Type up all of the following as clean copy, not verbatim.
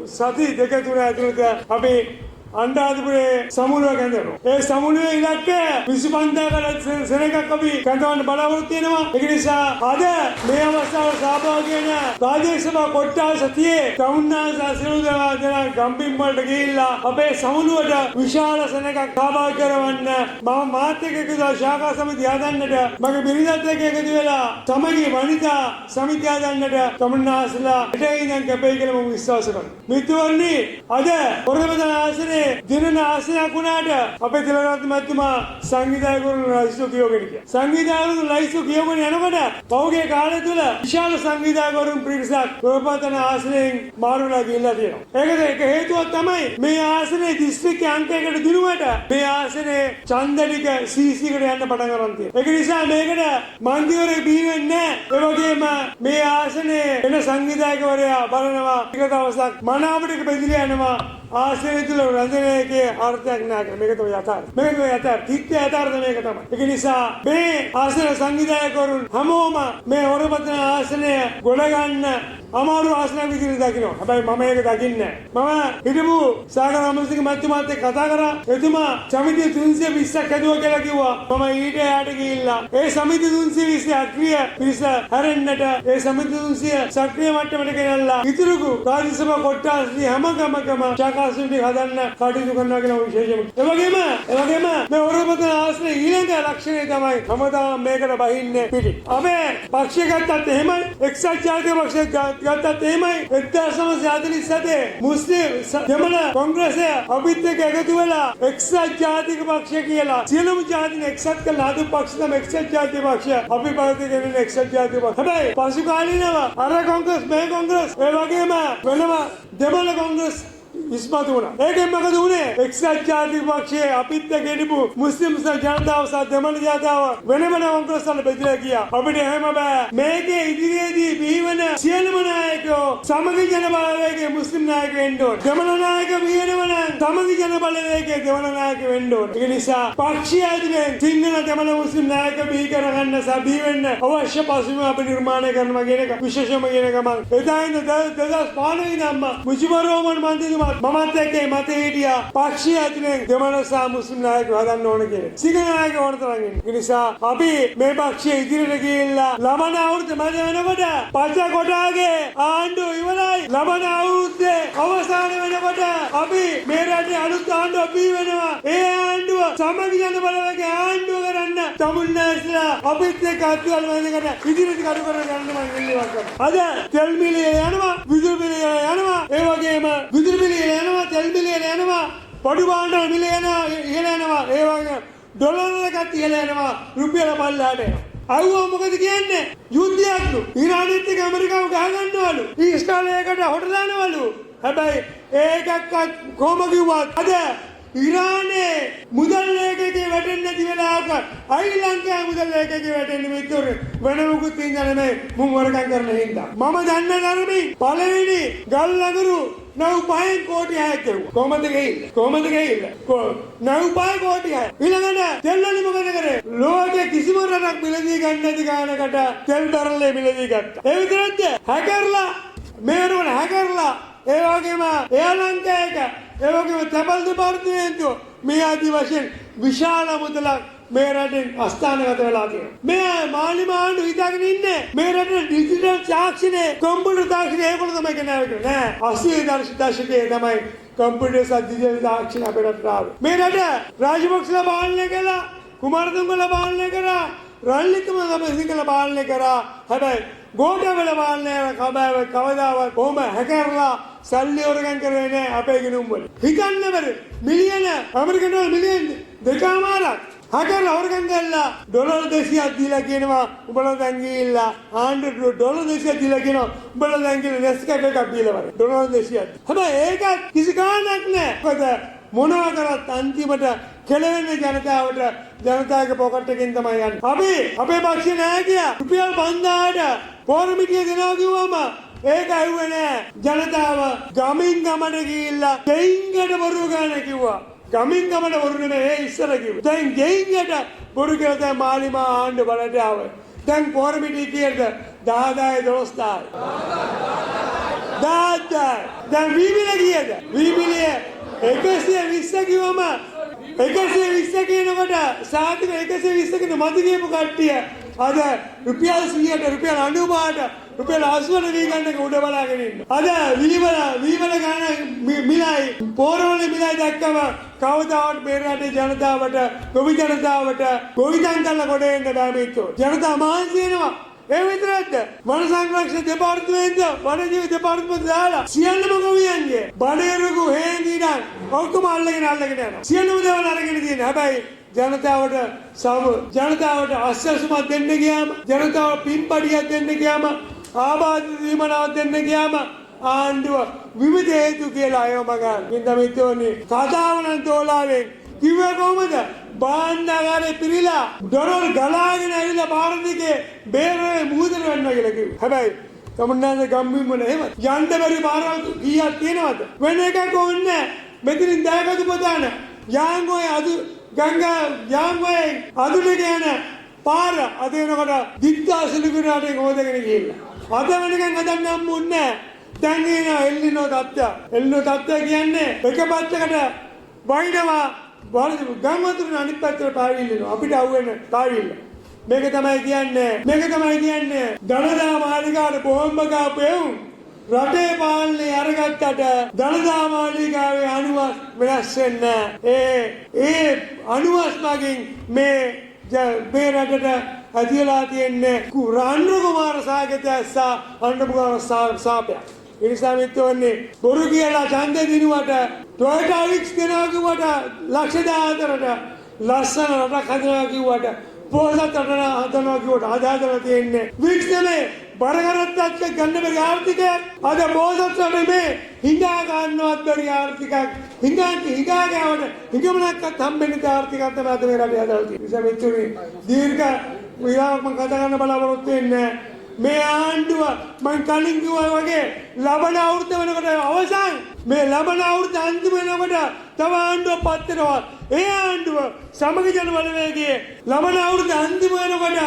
සති දෙක තුන ඇතුළත අපි අනුරාධපුරයේ සමුළුව කැඳවනවා. ඒ සමුළුවේ ඉලක්කය 25,000කට සෙනඟක් අපි කැඳවන්න බලාපොරොත්තු වෙනවා. ඒක නිසා අද මේ අවස්ථාවට සහභාගී වෙන ප්‍රාදේශීය සභා කොට්ටාස තියේ තමුන්නාන්සලා සියලු දෙනා ගම්බිම් වලට ගිහිල්ලා අපේ සමුළුවට විශාල සෙනඟක් සහභාගී කරවන්න, මම මාත් එක්ක එකතු වෙලා ශාඛා සමිතිය හදන්නට, මගේ බිරිඳත් එක්ක එකතු වෙලා සමගි වනිතා සමිතිය හදන්නට තමුන්නාන්සලා හෙට ඉඳන් කැපෙයි කියලා මම විශ්වාස කරනවා. මිත්‍රවරුනි, අද හොරගමතන ආසනයේ දිනන ආසනයක් වුණාට අපේ තිලකරත්න මහත්මයා සංවිධායකවරුන් ලයිස්තු කියවගෙන ගියා. සංවිධායකවරුන් ලයිස්තු කියවගෙන යනකොට පහුගිය කාලය තුල විශාල සංවිධායකවරුන් පිරිසක් හොරගමතන ආසනයෙන් මාරු වෙලා ගිහිල්ලා තියෙනවා. ඒකට එක හේතුවක් තමයි මේ ආසනයේ දිස්ත්‍රික්ක අංක එකට දිනුවට මේ ආසනයේ ඡන්ද ටික CC එකට යන්න පටන් අරන් තියෙනවා. ඒක නිසා මේකට මන්ත්‍රීවරයෙක් බිහි වෙන්නේ නැහැ. ඒ වගේම මේ ආසනයේ එන සංවිධායකවරයා බලනවා ටික දවසක් මනාප ටික බෙදිලා යනවා. ආසනය තුල රැඳෙන එකේ අර්ථයක් නෑ කියලා. මේක තමයි යථාර්ථය. මේක තමයි යථාර්ථය. තිත්ත යථාර්ථය මේක තමයි. ඒක නිසා මේ ආසන සංවිධායකවරුන් හැමෝම මේ හොරපතන ආසනය ගොඩ ගන්න අමාරු ආසනයක් විදිහට දකිනවා. හැබැයි මම ඒක දකින්නේ නෑ. මම හිටපු සාගර අමරසිංහ මහත්මයාත් එක්ක කතා කරා. එතුමා සමිති 320ක් හැදුවා කියලා කිව්වා. මම ඊට එහාට ගිහිල්ලා ඒ සමිති 320 අක්‍රිය පිරිස හැරෙන්නට, ඒ සමිති 300 සක්‍රිය මට්ටමට ගෙනල්ලා ඉතුරු ප්‍රාදේශීය සභා කොට්ටාස හැම ගමකම ශාඛා සමිති හදන්න කටයුතු කරනවා කියලා මම විශේෂයෙන්ම. ඒ වගේම මේ හොරපතන ආසනයේ ඊළඟ ලක්ෂණය තමයි හැමදාම මේකට බහින්නේ පිටි. අපේ පක්ෂය ගත්තත් එහෙමයි, එක්සත් ජාතික පක්ෂය ගත්තත් එහෙමයි. 1947 මුස්ලිම් දෙමළ කොංග්‍රසය අපිත් එක්ක එකතු වෙලා එක්සත් ජාතික පක්ෂය කියලා සියලුම ජාතීන් එක්සත් කරලා හදපු පක්ෂ තමයි එක්සත් ජාතික පක්ෂය. අපි පවතිගෙන ඉන්න එක්සත් ජාතික පක්ෂ. හැබැයි පසු කාලීනව අර කොංග්‍රස්, මේ කොංග්‍රස්, ඒ වගේම වෙනම දෙමළ කොංග්‍රස් ඉස්මතු වුණා. ඒකෙන් මොකද වුණේ? එක්සත් ජාතික පක්ෂයේ අපිත් එක්ක හිටපු මුස්ලිම් ජනතාව සහ දෙමළ ජනතාව වෙන වෙන කොංග්‍රස් වල බෙදලා ගියා. අපිට එහෙම බෑ. මේකේ ඉදිරියේදී බිහිවන සියලුම නායකයෝ සමගි ජන බලවේගයේ මුස්ලිම් නායක වෙන්න ඕන. දෙමළ නායක බිහි වෙනවා නම් සමගි ජන බලවේගයේ දෙමළ නායක වෙන්න ඕන. ඒ නිසා පක්ෂය ඇතුලෙන් සිංහල, දෙමළ, මුස්ලිම් නායක බිහි කරගන්න සහ බිහි වෙන්න අවශ්‍ය පසුබිම අපි නිර්මාණය කරනවා කියන එක විශේෂම කියන ගමන්, එදා ඉඳන් 2015 ඉඳන්ම මුජිබුර් රහ්මාන් මන්ත්‍රීතුමාත් මමත් එක්ක මේ මතේ හිටියා, පක්ෂය ඇතුලෙන් දෙමළ සහ මුස්ලිම් නායකයෝ හදන්න ඕන කියන එක. සිංහල නායකයෝ ඕන තරම් ඉන්නේ. ඒ නිසා අපි මේ පක්ෂය ඉදිරියට ගිහිල්ලා ලබන අවුරුද්ද මැද වෙනකොට පච කොටාගේ ආණ්ඩුව ඉවරයි. ලබන අවුරුද්දේ අවසාන වෙනකොට අපි මේ රටේ අලුත් ආණ්ඩුවක් බිහි වෙනවා. ඒ ආණ්ඩුව සමගි ජන බලවේගයේ ආණ්ඩුව කරන්න තමුන්නාන්සලා අපිත් එක්ක අත්වල වැඳගෙන ඉදිරියට කටයුතු කරගෙන යන්න මම ඉල්ලීමක් කරනවා. අද තෙල් මිලේ යනවා, විදුලි බිලේ යනවා, ඒ වගේම විදුලි බිලේ යනවා, තෙල් මිලේ යනවා, බඩු භාණ්ඩ මිල යනවා, ඉහළ යනවා, ඒ වගේම ඩොලර් එකත් ඉහළ යනවා, රුපියල පල්ලෙහාට එනවා. අහුවා මොකද කියන්නේ? යුද්ධයක්ලු. ඉරානෙත් එක්ක ඇමරිකාව ගහ ගන්නවලු. ඊශ්‍රායලයකට හොට දානවලු. හැබැයි ඒකක්වත් කොහොම කිව්වත් අද ඉරානයේ මුදල් ලේකකේ වැටෙන්නේ නැති වෙලාවක අයි ලංකාවේ මුදල් ලේකකේ වැටෙන්නේ මිත්‍රෝනේ වෙන මොකුත් හින්දා නෙමෙයි, මුන් හොරකම් කරන හින්දා. මම දන්න ධර්මي පළවෙනි ගල් අඟුරු නව් පහෙන් කෝටි 6ක් ගෙව්වා. කොහමද ගෙයිල්ල? කොහමද ගෙයිල්ල? නව් පහ කෝටි 6. ඊළඟට තෙල් වලින් මොකද කරේ? ලෝකේ කිසිම රටක් මිලදී ගන්න නැති ගානකට තෙල් බැරලේ මිලදී ගත්තා. ඒ විතරක්ද? හැකර්ලා මේ වෙනකොට හැකර්ලා, ඒ වගේම එයා ලංකා එක, ඒ වගේම තැපැල් දෙපාර්තමේන්තුව, මේ ආදි වශයෙන් විශාල මුදලක් මේ රටෙන් අස්ථානගත වෙලා තියෙනවා. මේ මාලිමා ආණ්ඩුව හිතාගෙන ඉන්නේ මේ රටේ ඩිජිටල් තාක්ෂණය, කම්පියුටර් තාක්ෂණය ඒගොල්ලෝ තමයි ගෙනාවේ කියලා. නෑ, 80 දශකයේ තමයි කම්පියුටර් සහ ඩිජිටල් තාක්ෂණ අපේ රටට ආවේ. මේ රට රාජපක්ෂලා පාලනය කළා, කුමාරතුංගලා පාලනය කරා, රනිල් වික්‍රමසිංහලා පාලනය කරා. හැබැයි ගෝඨාභය පාලනය කවදාවත් කොහොම හැකර්ලා සල්ලි හොරගම් කරේ නෑ අපේ ගිණුම් වල. හිතන්න බැරි මිලියන, ඇමරිකන් ඩොලර් මිලියන 2.5ක් හැකර්ලා හොරගම් කරලා ඩොලර් 200ක් දීලා කියනවා උඹලා දැන් ගිහිල්ලා, ආණ්ඩුවට ඩොලර් 200ක් දීලා කියනවා උඹලා දැන් ගිහිල්ලා නෙස්කැෆේ එකක් බීලා වරේ. ඩොලර් 200ක්. හැබැයි ඒකත් කිසි ගාණක් නෑ. මොකද මොනවා කරත් අන්තිමට කෙලවෙන්නේ ජනතාවට, ජනතාවගේ පොකට් එකෙන් තමයි යන්නේ. අපි අපේ පක්ෂේ නෑ කියා රුපියල් 5000ට පෝරමිටිය දෙනවා කිව්වම ඒක ඇහුවේ නෑ. ජනතාව ගමින් ගමට ගිහිල්ලා ගෙයින් බොරු ගන්න කිව්වා. ගමින් ගමට බොරු නෙමෙයි, ඒ ඉස්සර කිව්වේ. දැන් ගෙයින් බොරු කියලා දැන් මාලිමා ආණ්ඩුව බලට ආවේ. දැන් පෝරමිටිය කීයද? 10,000, 12,000. 17000. දැන් වී මිල කීයද? වී මිලය 120 කිව්වම, 120 කියනකොට සාතික 120 කියන මදි කියපු කට්ටිය අද රුපියල් 100ට, රුපියල් 95ට, රුපියල් 80ට වී ගන්න එක උඩ බලාගෙන ඉන්න. අද වී වල ගාන මිලයි පෝරවල මිලයි දැක්කම කවදාවත් මේ රටේ ජනතාවට, ගොවි ජනතාවට ගොවිතැන් කරලා ගොඩ එන්න බෑ මිත්‍රෝ. ජනතාව මහන්සි වෙනවා. ඒ විතරක්ද? වන සංරක්ෂණ දෙපාර්තමේන්තුව, වනජීවි දෙපාර්තමේන්තුව දාලා සියල්ලම ගොවියන්ගේ බඩේරුගු හේන් ඉඩම් ඔක්කොම අල්ලගෙන අල්ලගෙන යනවා. සියලුම දේවල් අරගෙන තියෙනවා. හැබැයි ජනතාවට සම ජනතාවට අස්වැසුමක් දෙන්න ගියාම, ජනතාවට පින්පඩියක් දෙන්න ගියාම, ආබාධ දීමනාවක් දෙන්න ගියාම ආණ්ඩුව විවිධ හේතු කියලා අයව මගහන්. ඉතින් මිත්‍රෝනි, කතාව නම් තෝලාවෙන් කිව්වේ කොහොමද? භාණ්ඩාගාරේ පිරීලා ඩොලර් ගලාගෙන ඇවිල්ලා පාර දිගේ බේරේ මුහුදට වැටෙනවා කියලා කිව්වා. හැබැයි තමුන්නාගේ ගම්බිම් වල එහෙම යන්න බැරි පාරවල් කීයක් තියෙනවද? වෙන එකක් ඕනේ නැහැ. මෙතනින් දෑකතු පොදාන යාංගොය අදු ගංගා යාංගොය අදුලට යන පාර අද වෙනකොට දිත්තා සිලිගුණාට හොදගෙන ගිහිල්ලා. අද වෙනකන් හදන්න හම්බුන්නේ නැහැ. දැන් එනවා එල්ලිනෝ තත්ත්වය. එල්ලිනෝ තත්ත්වය කියන්නේ එක පැත්තකට වයින්නවා, ගම් වතුර අනිත් පැත්තට පාවිල්ලනවා. අපිට අහුවෙන පාවිල්ල. මේක තමයි කියන්නේ, මේක තමයි කියන්නේ දළදා මාලිගාවට බෝම්බ ගාපු එවුන් රටේ පාලනය අරගත්තට දළදා මාලිගාවේ අණුවක් වෙනස් වෙන්නේ. ඒ ඒ අණුවස් මගින් මේ මේ රටට ඇතිවෙලා තියෙන්නේ රාණ්ඩු කුමාර සාගතය සහ අණ්ඩු කුමාර සාපයක්. ඒ නිසා මිත්‍රවන්නේ, බොරු කියලා ඡන්දෙ දිනුවට, ටොයෝටා වික්ස් දෙනවා කිව්වට ලක්ෂ 14ට, ලස්සන රටක් හදනවා කිව්වට, පොහොසත් රටක් හදනවා කිව්වට අද හදලා තියෙන්නේ වික්ස් නෙමෙයි, බර කරත්තත් ගන්න බැරි ආර්ථිකයක්. අද පොහොසත් රටේ මේ හිඟා ගන්නවත් බැරි ආර්ථිකයක්, හිඟා හිඟා ගාවට හිඟමනක්වත් හම්බෙන්නේ නැති ආර්ථිකයක් තමයි අද මේ රටේ හදලා තියෙන්නේ. නිසා මිත්‍රනි, දීර්ඝ විරාමයක් මම කතා කරන්න බලාපොරොත්තු වෙන්නේ. මේ ආණ්ඩුව මං කලින් කිව්වා වගේ ලබන අවුරුද්ද වෙනකොට අවසන්. මේ ලබන අවුරුද්ද අන්තිම වෙනකොට තව ආණ්ඩුවක් පත් වෙනවා. ඒ ආණ්ඩුව සමගි ජන බලවේගයේ ලබන අවුරුද්ද අන්තිම වෙනකොට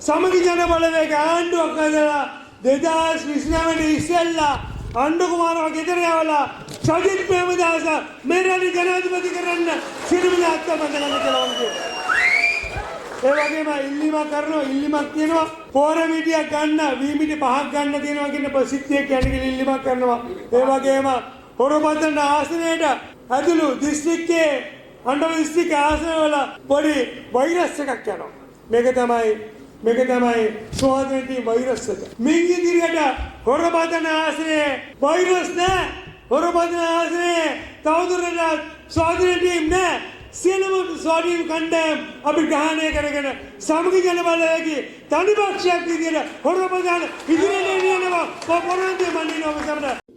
සමගි ජන බලවේග ආණ්ඩුවක් හදලා 2029 ඉස්සෙල්ලා අණ්ඩු කුමාරව ගෙදර යවලා සජිත් ප්‍රේමදාස මේ රටේ ජනාධිපති කරන්න සියලුම අත්ත බඳ ගන්න කියලා මම කියනවා. ඒ වගේම ඉල්ලීමක් කරනවා, ඉල්ලීමක් තියෙනවා. පෝර මිටියක් ගන්න, වී මිටි පහක් ගන්න තියෙනවා කියන ප්‍රසිද්ධිය කියන්නේ කියලා ඉල්ලීමක් කරනවා. ඒ වගේම හොරපතන ආසනයට ඇතුළු දිස්ත්‍රික්කයේ, අණ්ඩුව දිස්ත්‍රික්කයේ ආසනවල පොඩි වෛරස් එකක් යනවා. මේක තමයි ස්වාධීන වෛරස් එක. මින් ඉදිරියට හොරපතන ආසනයේ වෛරස් නෑ. හොරපතන ආසනයේ තවදුරටත් ස්වාධීන ටීම් නෑ. සියලුම ස්වාධීන කණ්ඩායම් අපි ග්‍රහණය කරගෙන සමගි ජන බලවේගයේ තනි පක්ෂයක් විදියට හොරපතන ඉදිරියට යනවා. පොරොන්දු මනිනවා මම.